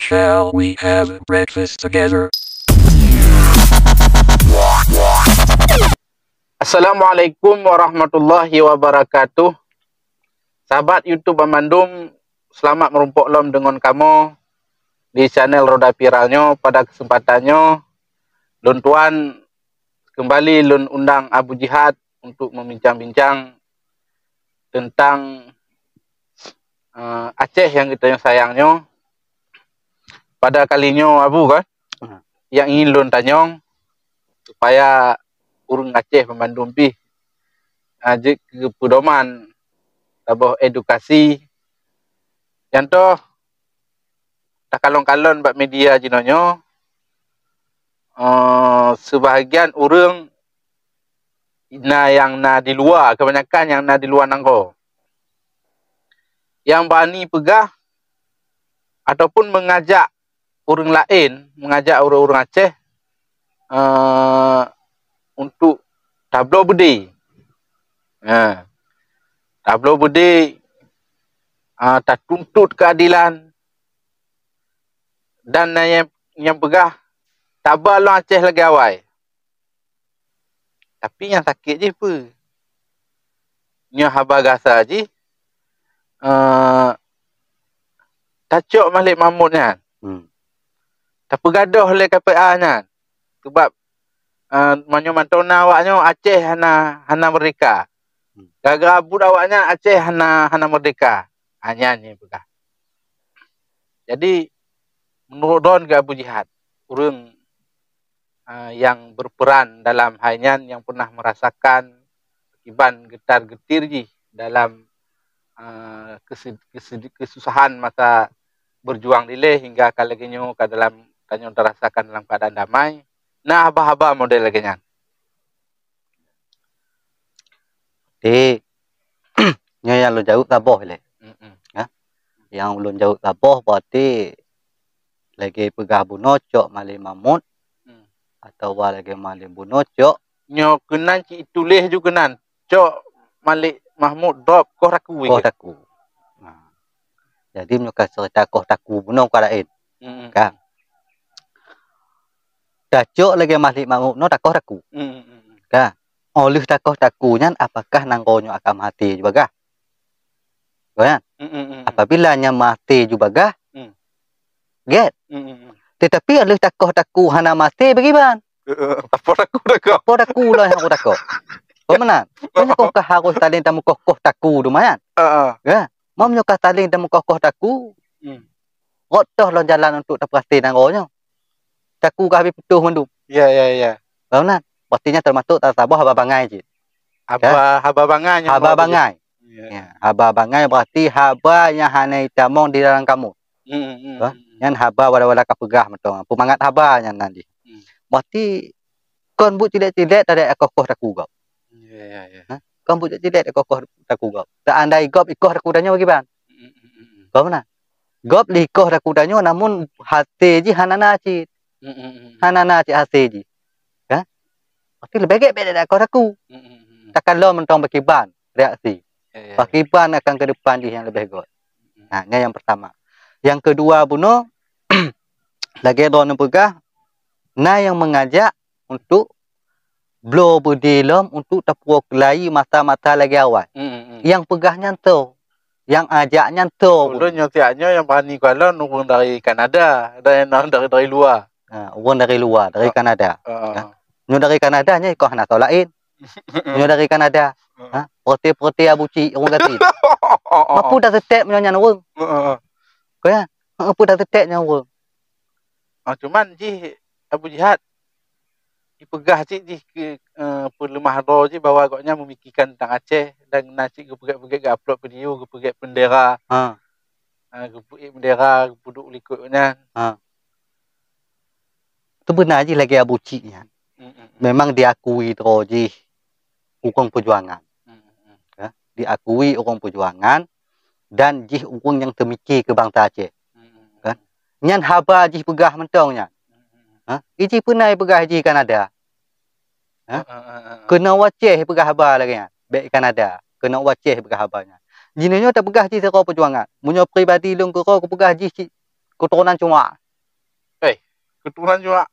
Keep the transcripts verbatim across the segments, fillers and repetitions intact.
Shall we have breakfast together? Assalamualaikum warahmatullahi wabarakatuh. Sahabat YouTube banmandum, selamat meurumpok lom deungon kamoe di channel Roda Viral nyoe. Pada kesempatan nyoe, lôn tuan kembali lôn undang Abu Jihad untuk membincang-bincang tentang, eh, Aceh yang kita sayang nyoe. Pada kali nyoe, Abu, kan, hmm, yang ingin lôn tanyong supaya ureuëng Aceh banmandum pih, ah, jeuet keu peudoman saboh edukasi. Contoh, takalon-kalon bak media jinoe nyoe, eh, sebahagian ureuëng na nyang na di luwa, kebanyakan nyang na di luwa nanggroe, nyang bani peugah ataupun mengajak ureuëng laén, mengajak ureuëng-ureuëng Aceh, eh, untuk tabloe beudé. Ha. Tabloe beudé, ah, tatuntut keadilan, dan na nyang, nyang peugah, "Taba lôn Aceh lagée awai." Tapi nyang sakét jih peue? Nyoe haba gasa jih, eh, tacok Malik Mahmud nyan. Hmm. Tapeugadôh lé K P A nyan. Sebab, eh, meunyoe mantong na awaknyoe, Aceh hana, hana merdeka. Hmm. Gara-gara buet awaknyan, Aceh hana, hana merdeka. Ha, nyan nyang peugah. Jadi, menurut droen keu Abu Jihad, ureuëng, eh, yang berperan dalam hai nyan, yang pernah merasakan kiban geutar-geutir jih dalam, eh, kese-, kese-, kesusahan masa berjuang dilée hingga ka lagée nyoe ka dalam, tanyoe tarasakan dalam keadaan damai. Na haba-haba model lagée nyan. Jadi, nyoe nyang lôn jaweueb saboh ilée. Mm-mm. Ya. Nyang lôn jaweueb saboh berarti lagée peugah bunoe cok Malik Mahmud, hmm, atawa lagée Malik bunoe cok. Nyoe keunan cit tuléh ju keunan. Cok Malik Mahmud drop Koh Taku. Koh Taku. Nah. Jadi meunyoe ka cerita Koh Taku bunoe ka laén. Mm-mm. Ka. Tacok lagée Malik Mahmud nyoe takoh Taku. Mm-mm. Ka. Óh lheueh takoh Taku nyan, apakah nanggroe nyoe akan maté ju bagah? Kan? Mm, mm, mm, mm. Apabila nyan maté ju bagah, mm, gét. Mm, mm, mm. Tetapi óh lheueh takoh Taku hana maté bagi ban. Heeh, tapoh Taku dah kau. Tapoh Taku lah nyang aku takoh. Kau meunan? Meunyoe kau ka harôh saléng tameukoh-koh Taku tu meunan. Heeh. Ya. Meunyoe ka saléng tameukoh-koh Taku, hmm, rot toh lom jalan untuk tapeurasé nanggroe nyoe. Taku ka habéh putôh mandum. Ya, ya, ya. Kau meunan? Berarti nyan teumasuk saboh haba bangai cit. Haba, ya? Haba bangai nyan. Haba bangai. Ya. Ya, haba bangai berarti haba nyang hana jitamong di dalam kamus. Hmm, hmm, hmm, hmm. Nyan haba wala-wala ka peugah mantong. Peumangat haba nyan nan jih. Hmm. Berarti kon buet cilet-cilet tadek koh-koh Taku gob. Ya, ya, ya. Ha? Kon buet cilet-cilet koh-koh Taku gob. Seandai gob ikoh Taku tanyoe bagi ban. Hmm, hmm, hmm, hmm. Gob na? Gob lé ikoh Taku tanyoe, namun hasé jih hana na cit. Hmm, hmm, hmm, hmm. Hana na cit hasé jih. Kan? Pasti leubeh gét bék takoh Taku. Hmm, hmm, hmm, hmm. Takalon mantong bagi ban reaksi. Ya, ya, ya. Bagi ban akan ke depan jih nyang leubeh gét. Hmm. Nah, nyan nyang pertama. Nyang kedua bunoe, lagée droeneuh peugah, na nyang mengajak untuk bloe beudé lom untuk tapuwoe keulayi masa-masa lagée awai. Hmm, hmm, hmm. Nyang peugah nyan toh, nyang ajak nyan toh. Ulôn nyoe siat nyoe nyang bani kalon ureuëng dari Kanada, dari, dari, dari luwa. Ha, ureuëng dari luwa, dari Kanada. Ha. Ha. Nyoe dari Kanada nyoe ikoh hana soe laén. Nyoe dari Kanada. Ha? Prote-prote Abu Cik ureuëng gasien. Ha, ha. Mapu dah seutét meunyoe nyan ureuëng. Ha, ha, ha. Kau ya? Mapu dah seutét nyan ureuëng. Ah, cuman jih Abu Jihad jipeugah cit jih keu, eh, peuleumah droe jih bahwa gobnyan memikirkan tentang Aceh dan na cit geupeugét-peugét geu-upload video, geupeugét bendera. Ha. Ah, geupeuék bendera, geupeuduek likot nyan. Ha. Teubeuna jih lagée Abu Cik nyan. Hmm, hmm, hmm. Memang diakui droe jih ureuëng peujuangan. Hmm, hmm, hmm. Ya, diakui ureuëng peujuangan dan jih ureuëng nyang teumiké keu bansa Aceh. Hmm, hmm, hmm. Kan? Nyan haba jih peugah mantong nyan. Hmm, hmm, hmm. Ha? Iji peunai peugah jih Kanada. Ha? Ha, ha, ha, ha, ha. Keunoe u Aceh peugah haba lagée nyan. Bék Kanada. Keunoe u Aceh peugah haba nyan. Jinoenyoe tapeugah jih sidroe peujuangan. Meunyoe pribadi lôn keudroe kupeugah jih cit keuturonan cuak. Eh, keuturonan cuak.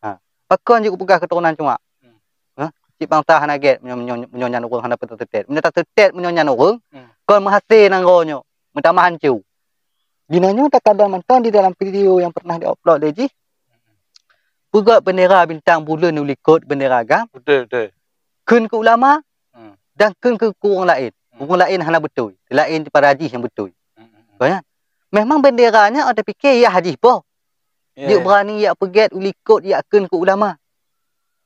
Ha. Pakon jeuet kupeugah keuturonan cuak? Hmm. Ha? Cit bansa hana gét meunyoe, meunyoe, meunyoe nyan ureuëng hana peuteutet. Meunyoe tateutet meunyoe nyan ureuëng, hmm, kon meuhasé nanggroe nyoe, meutamah hanco. Jinoenyoe takadang mantong di dalam video nyang pernah di-upload lé jih, peugöt bendera bintang buleuen u likot bendera GAM. Betul, betul. Kheun keu ulama, hmm, dan kheun keu, keu ureuëng laén. Hmm. Ureuëng laén hana beutôi. Laén daripada jih nyang beutôi. Hmm, hmm, hmm. Kon nyan. Memang bendera nyan awak tapike yah jih boh. Ya, jeuet ya. Berani yak peugét u likot yak kheun keu ulama.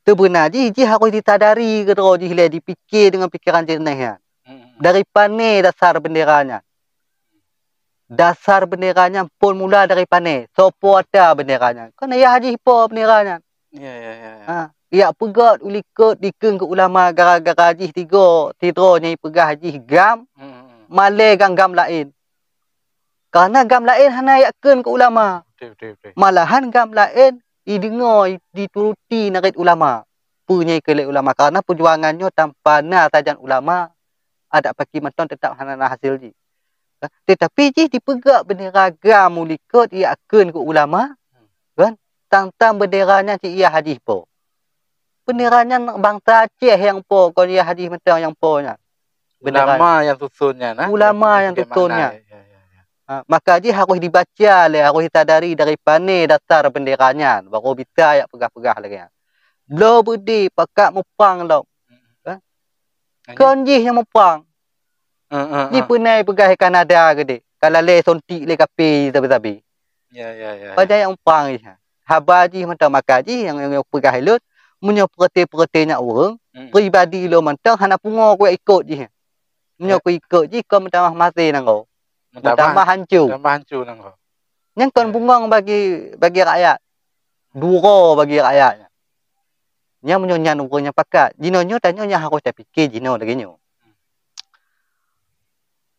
Teubeuna jih, jih harôh disadari keudroe jih lé, dipike deungon pikeran jeuneh nyan. Hmm, hmm. Dari pané dasar bendera nyan. Dasar bendera nyan phon mula dari pané. Soe po ata bendera nyan? Kon yah jih po bendera nyan. Ya, ya, ya, ya. Ha, yak peugét u likot dikheun keu ulama gara-gara jih tigo, sidroe nyang peugah jih GAM, hmm, hmm, hmm, malée GAM-GAM laén. Karena GAM laén hana yak kheun keu ulama. Betul, betul, betul. Malahan GAM laén ideungoe, dituruti narit ulama. Peue nyang ikheun lé ulama? Karena peujuangan nyoe tanpa na sajan ulama, adak paki mantong teutap hana na hasil jih. Tetapi jih dipeugét bendera GAM u likot yak kheun keu ulama, kan? Tang-tang bendera nyan cit yah jih po. Bendera nyan bansa Aceh nyang po, kon yah jih mantong nyang po nyan. Bendera ulama nyang susun nyan, ha? Ulama nyang susun nyan. Ya, ya, ya. Ha, maka jih harôh dibaca lé, harôh disadari dari pané dasar bendera nyan, baru bisa yak peugah-peugah lagée nyan. Bloe beudé pakat muprang lom. Hmm. Ha? Kon jih nyang muprang. Heeh, heeh. Jipeunai peugah Kanada keudeh, ka lalée suntik lé kafé sabe-sabe. Ya, ya, ya, ya. Padahai nyang muprang jih. Haba jih mantong, maka jih nyang, nyang peugah ulôn, meunyoe peureuté-peureuté nyan ureuëng, hmm, pribadi lôn mantong hana pungo kuikot jih. Meunyoe, ya, kuikot jih, kon meutamah meuhasé nanggroe. Meutamah, meutamah hanco. Meutamah hanco nanggroe. Nyan kon, ya, bungong bagi, bagi rakyat. Duro bagi rakyat. Nyan meunyoe nyan ureuëng nyang pakat. Jinoenyoe tanyoe nyang harôh tapike jinoe lagée nyoe.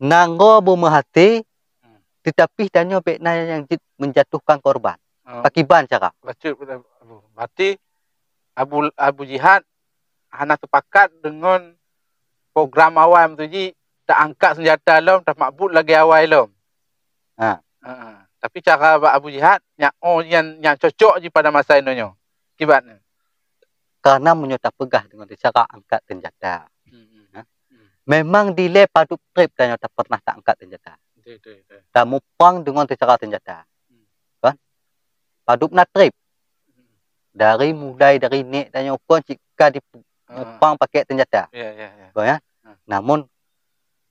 Nanggroe beumeuhasé, hmm, teutapi tanyoe bék na nyang jeuet meujatuhkan korban. Oh. Pakiban cara? Bacut, berarti Abu, Abu Jihad hana sepakat deungon program awai meutuji taangkat seunjata lom, tamakbut lagée awai lom. Ha. Ha. Tapi cara bak Abu Jihad nyak, oh, nyan, nyan cocok jih pada masa inoe nyoe. Kiban nyan. Karena meunyoe tapeugah deungon cara angkat seunjata. Hmm, hmm. Ha? Hmm. Memang dilée padub treb tanyoe tapernah taangkat seunjata. Betul, betul, betul. Tamuprang deungon cara seunjata. Hmm. Kan? Padub na treb. Dari mulai dari nek tanyoe kon cit ka di, ah, muprang pakai seunjata. Ya, ya, ya. Kon, ya? Ah. Namun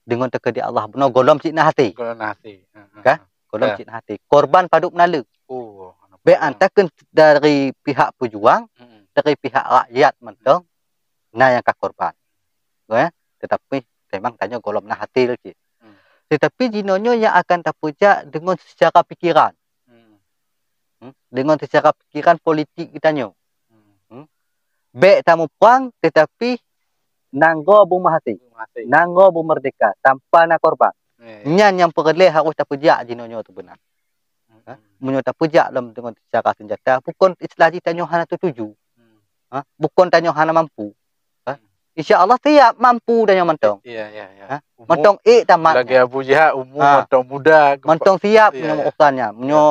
deungon teukeudi Allah bunoe gohlom cit na hasé. Gohlom na hasé. Ah, ah, kan? Ah. Gohlom, ya, cit na hasé. Korban padub na le. Oh, bék antakeun dari pihak peujuang, hmm, dari pihak rakyat mantong na nyang ka korban. Kon, ya? Tetapi memang tanyoe gohlom na hasé cit. Hmm. Tetapi jinoenyoe nyang akan tapeujak deungon secara pikiran. Hmm. Hmm, deungon seucara pikiran politik geutanyoe. Hmm. Hmm. Bék tamuprang, teutapi nanggroe beumeuhasé. Beumeuhasé. Nanggroe beumeurdeka tanpa na korban. Ya, ya. Nyan nyang peureulée harôh tapeujak jinoenyoe teubeuna. Hmm. Ha? Meunyoe tapeujak lom deungon seucara seunjata, bukon istilah jih tanyoe hana teutuju. Hmm. Ha? Bukon tanyoe hana mampu. Ha? Insya Allah siap mampu tanyoe mantong. Iya, iya, iya. Ha? Umur mantong ék tamat lagi nyan. Abu Jihad, umur, ha, mantong muda, mantong siap, iya, meunyoe, iya, urusan nyan. Iya. Meunyoe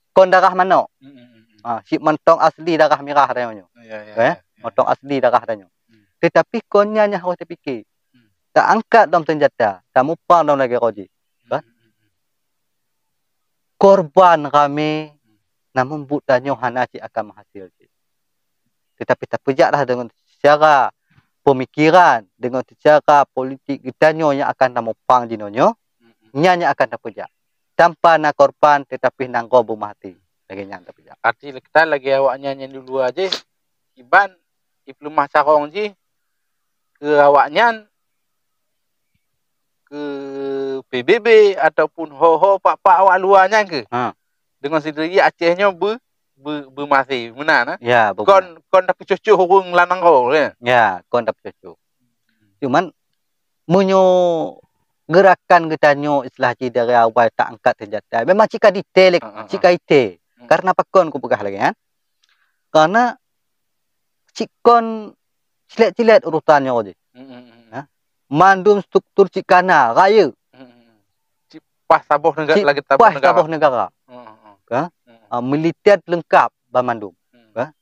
kon darah manok. Hmm, hmm, hmm, hmm. Ha, cit mantong asli darah mirah tanyoe nyoe. Iya, iya, eh? Iya, iya. Mantong asli darah tanyoe. Hmm. Tetapi kon nyan nyang harôh tapike. Hmm. Taangkat lom seunjata, tamuprang lom lagée roh jih. Kan? Hmm, hmm, hmm. Korban ramé, namun buet tanyoe hana cit akan meuhasé cit. Tetapi tapeujaklah deungon seucara peumikiran, deungon seucara politik geutanyoe nyang akan tamuprang jinoenyoe, nyan nyang akan tapeujak. Tanpa na korban, tetapi nanggroe beumeuhasé. Lagée nyan tapeujak. Arti leukitan lagée awaknyan nyang di luwa jih, kiban ipeuleumah carông jih keu awaknyan, keu P B B ataupun ho-ho pak-pak awak luwa nyan keuh. Ha. Deungon sidroe Aceh nyoe beu-, beu-, beumeuhasé, meunan, eh? Ya, beumeuhasé. Kon, kon tapeucucok ureuëng lam nanggroe, ya? Ya, kon tapeucucok. Cuman, meunyoe geurakan geutanyoe istilah jih dari awai taangkat seunjata, memang cit ka dite lé, ha, ha, ha, cit ka ite. Hmm. Karena pakon kupeugah lagée nyan? Karena cit kon cilet-cilet urusan nyoe jih. Hmm, hmm, hmm. Ha? Mandum struktur cit ka na, rayeuk. Hmm, hmm, hmm. Cit paih saboh nega-, cit lagée saboh paih negara. Saboh negara. Hmm, hmm, hmm. Ka? Hmm. Ah, militer leungkap banmandum. Hmm. Ka?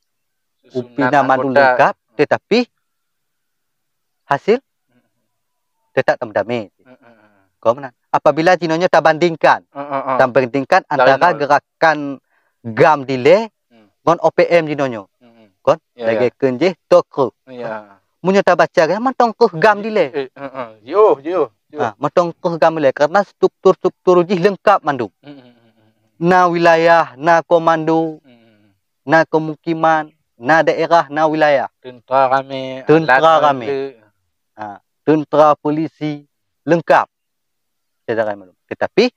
Susunan anggota. Pimpinan mandum leungkap, tetapi hasil tetap damé. Hmm, hmm, hmm. Kon meunan. Apabila jinoenyoe tabandingkan, hmm, hmm, hmm, tabandingkan antara gerakan GAM dilée, hmm, ngon O P M jinoenyoe. Hmm, hmm. Kon? Ya, ya. Lagée kheun jih toh kreueh. Ya. Meunyoe tabaca kan mantong kreueh GAM dilée. Eh, eh, eh. Yoh, yoh, yoh. Ha, mantong kreueh GAM dilée karena struktur-struktur jih leungkap mandum. Hmm, hmm, hmm, hmm, hmm. Na wilayah, na komando, hmm, hmm, hmm, na kemukiman, na daerah, na wilayah. Teuntra ramé, teuntra alat ramé. Bala. Ha, teuntra, polisi, leungkap. Syedara mandum. Tetapi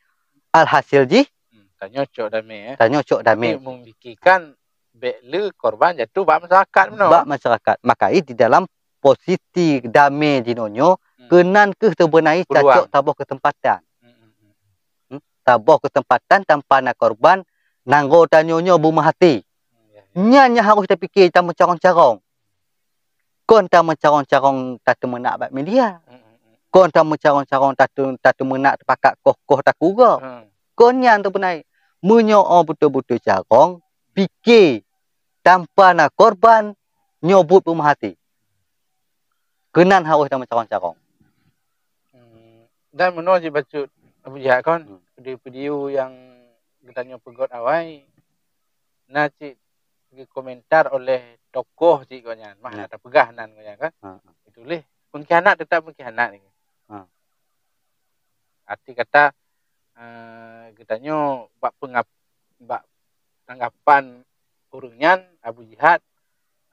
alhasil jih, hmm, tanyoe cok damé, eh. Tanyoe cok damé. Tapi memikirkan bék le korban jatuh bak masyarakat meunoe. Bak masyarakat. Maka di dalam posisi damé jinoenyoe, hmm, keunan kheueh sebenarnya peluang. Tacok saboh kesempatan. Hmm, hmm, hmm. Hmm? Saboh kesempatan tanpa na korban, nanggroe tanyoe nyoe beumeuhati. Hmm, ya, ya. Nyan nyang harôh tapike tameucarông-carông. Kon tameucarông-carông tateumeunak bak media. Hmm, hmm, hmm. Kon tameucarông-carông tatu-, tateumeunak teupakat koh-koh takugoe. Hmm. Kon nyan teupeunai. Meunyoe beutôi-beutôi carông, pike tanpa na korban, nyoe buet beumeuhati. Keunan harôh tameucarông-carông. Hmm. Dan meunoe cit bacut Abu Jihad kon, hmm, video-video nyang geutanyoe peugöt awai, na cit geukomentar oleh tokoh cit gobnyan, mah, hmm, na tapeugah nan gobnyan kan. Ha, ha. Geutuléh, pengkhianat tetap pengkhianat. Ha. Arti kata, eh, geutanyoe bak peungap-, bak tanggapan ureuëng nyan, Abu Jihad,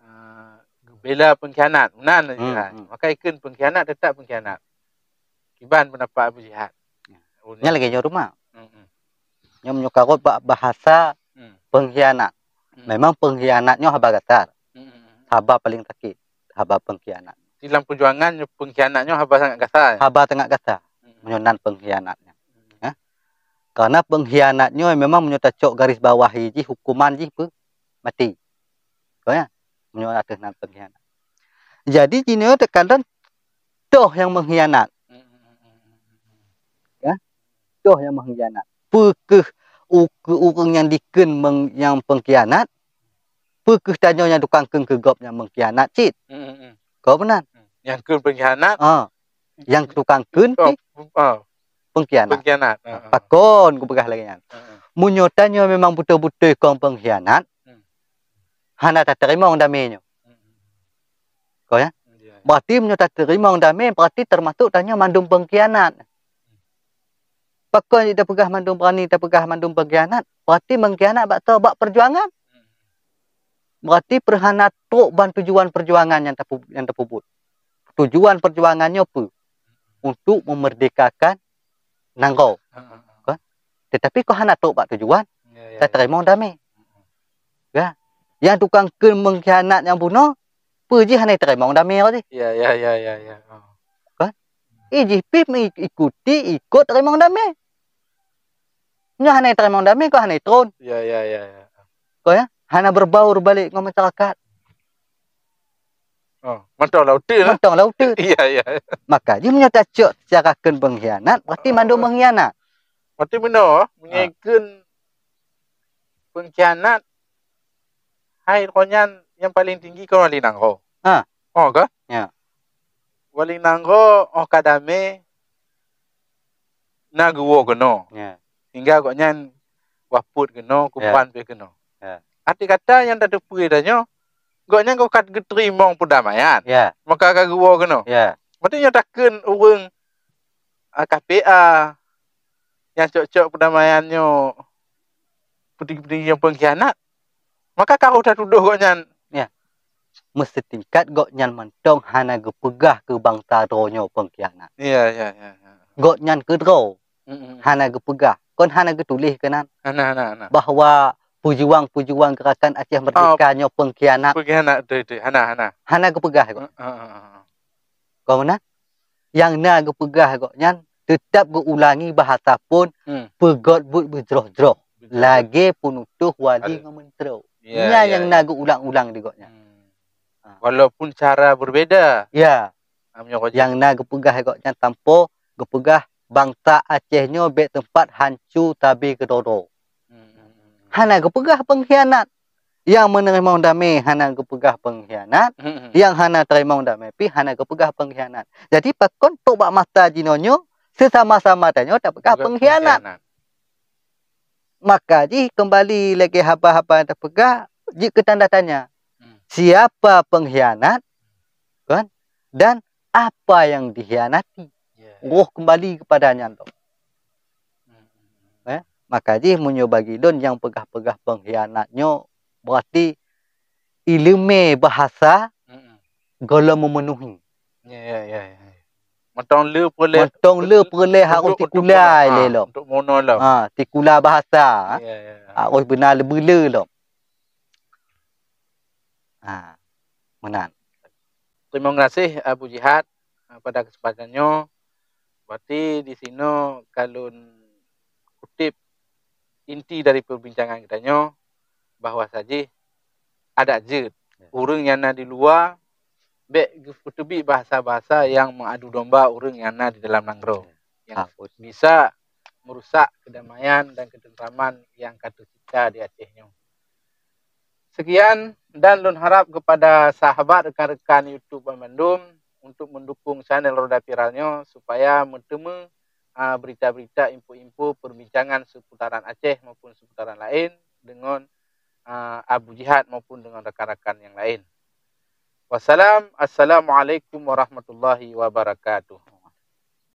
eh, geubela pengkhianat. Meunan, hmm, Jihad. Hmm. Maka ikheun pengkhianat tetap pengkhianat. Kiban pendapat Abu Jihad? Ya. Nyan lagée nyoe rumoh. Hmm, hmm. Nyoe meunyoe karot bak bahasa, hmm, pengkhianat. Hmm. Memang pengkhianat nyoe haba gata. Hmm, hmm, hmm. Haba paléng sakét, haba pengkhianat. Di lam perjuangan nyoe pengkhianat nyoe haba sangat gata, ya? Haba sangat gata. Hmm. Meunyoe nan pengkhianat nyan. Hmm. Ya. Karena pengkhianat nyoe memang meunyoe tacok garis bawah jih, hukuman jih peumaté. Kon ya? Meunyoe ateueh nan pengkhianat. Jadi jinoe teuka lôn toh nyang mengkhianat. Ya? Toh nyang mengkhianat. Peu kheueh u-, keu ureuëng nyang dikheun meng-, nyang pengkhianat, peu kheueh tanyoe nyang tukang kheun keu gob nyang mengkhianat cit. Hmm, hmm, hmm. Kon meunan? Hmm. Nyang kheun pengkhianat. Ha. Nyang tukang kheun, oh, pi-, oh, pengkhianat. Pengkhianat. Ha, ha. Pakon kupeugah lagée nyan. Ha, ha. Meunyoe tanyoe memang beutôi-beutôi kon pengkhianat, hmm, hana tateurimong damé nyoe. Hmm. Kon ya? Ya, ya. Berarti meunyoe tateurimong damé, berarti teumasok tanyoe mandum pengkhianat. Pakon jih tapeugah mandum beurani, tapeugah mandum pengkhianat? Berarti mengkhianat bak soe? Bak perjuangan. Hmm. Berarti peuhana trok ban tujuan perjuangan nyang tapu-, nyang tapeubuet. Tujuan perjuangan nyoe peue? Untuk memerdekakan nanggroe. Ha, ha, ha. Kan? Tetapi kon hana trok bak tujuan, ya, ya, ya, tateurimong damé. Hmm. Ya. Nyang tukang kheun mengkhianat nyang bunoe, peue jih hana teurimong damé jih? Ya, ya, ya, ya, ya. Oh. Kan? Ih, jih pih mengikuti, ikot teurimong damé. Nyoe hana teurimong damé, kon hana tron. Ya, ya, ya, ya. Kon ya? Hana berbaur balik ngon masyarakat. Oh, mantong lam uteuen, eh? Mantong lam uteuen. Iya, iya. Maka jih meunyoe tacok secara kheun pengkhianat, berarti mandum mengkhianat. Berarti meunoe, meunyoe kheun pengkhianat, hai roh nyan nyang paling tinggi kon wali nanggroe. Ha. Oh, ka? Ya. Wali nanggroe, oh, ka damé, na geuwoe keunoe. Ya. Sehingga gobnyan wapot keunoe, ya, kuman pih keunoe. Ya. Arti kata nyang tateupeue tanyoe, gobnyan ka geuteurimong peudamaian. Ya. Maka ka geuwoe keunoe. Ya. Berarti nyoe takheun ureuëng, ah, K P A nyang cok-cok peudamaian nyoe peutinggi-peutinggi nyang pengkhianat, maka ka roh tatudoh gobnyan. Ya. Meusetingkat gobnyan mantong hana geupeugah keu bansa droe nyoe pengkhianat. Ya, ya, ya, ya. Gobnyan keudroe, mm-mm, hana geupeugah, kon hana geutuléh keunan. Hana, hana, hana. Bahwa pejuang-pejuang gerakan Aceh Merdeka nyoe pengkhianat. Pengkhianat, betul, betul. Hana, hana. Hana geupeugah gobnyan. Ha, ha, ha, ha. Kon meunan? Nyang na geupeugah gobnyan, teutap geuulangi bahasa phon, hmm, peugét buet beujroh-jroh. Betul. Lagée peunutoh wali ngon meuntroe. Ya, nyan ya, nyang na geuulang-ulang di gobnyan. Hmm. Ha. Walaupun cara berbeda. Ya. Ha, meunyoe nyang na geupeugah gobnyan sampoe geupeugah bansa Aceh nyoe bék teumpat hanco sabe keudroe-droe. Hmm, hmm, hmm, hmm. hana geupeugah pengkhianat. Nyang meuneurimong damé hana geupeugah pengkhianat, hmm, nyang hana teurimong damé pih hana geupeugah pengkhianat. Jadi pakon trok bak masa jinoenyoe seusama-sama tanyoe tapeugah pengkhianat. Maka jih keumbali lagée haba-haba nyang tapeugah, jeuet keu tanda tanya. Hmm. Siapa pengkhianat? Kan? Dan apa yang dikhianati? Ya, ya. Roh keumbali keupada nyan tu. Hmm, hmm, hmm. Eh, maka jih meunyoe bagi lôn nyang peugah-peugah pengkhianat nyoe berarti ileumé bahasa, hmm, gohlom memenuhi. Ya, ya, ya, ya. Mantong le peureulée, mantong le peureulée harôh untuk, untuk tikula meunoe, lé lom. Untuk meunoe lom. Ha, tikula bahasa. Ya, ya, ya. Harôh beuna leubeh le lom. Ha, meunan. Terima kasih Abu Jihad, eh, pada kesempatan nyoe. Berarti di sinoe ka lôn kutip inti dari perbincangan kita nyoe, bahwa sajih adak jeuet, ya, ureuëng nyang na di luwa bék geupeuteubiet bahasa-bahasa nyang meuadu domba ureuëng nyang na di dalam nanggroe, ya, nyang, ha, bisa merusak kedamaian dan ketentraman nyang ka teucipta di Aceh nyoe. Sekian, dan lôn harap kepada sahabat rekan-rekan YouTube banmandum untuk mendukung channel Roda Viral nyoe supaya meuteumé, ah, berita-berita, info-info, perbincangan seputaran Aceh maupun seputaran lain dengan, ah, Abu Jihad maupun dengan rakan-rakan yang lain. Wassalam, assalamualaikum warahmatullahi wabarakatuh.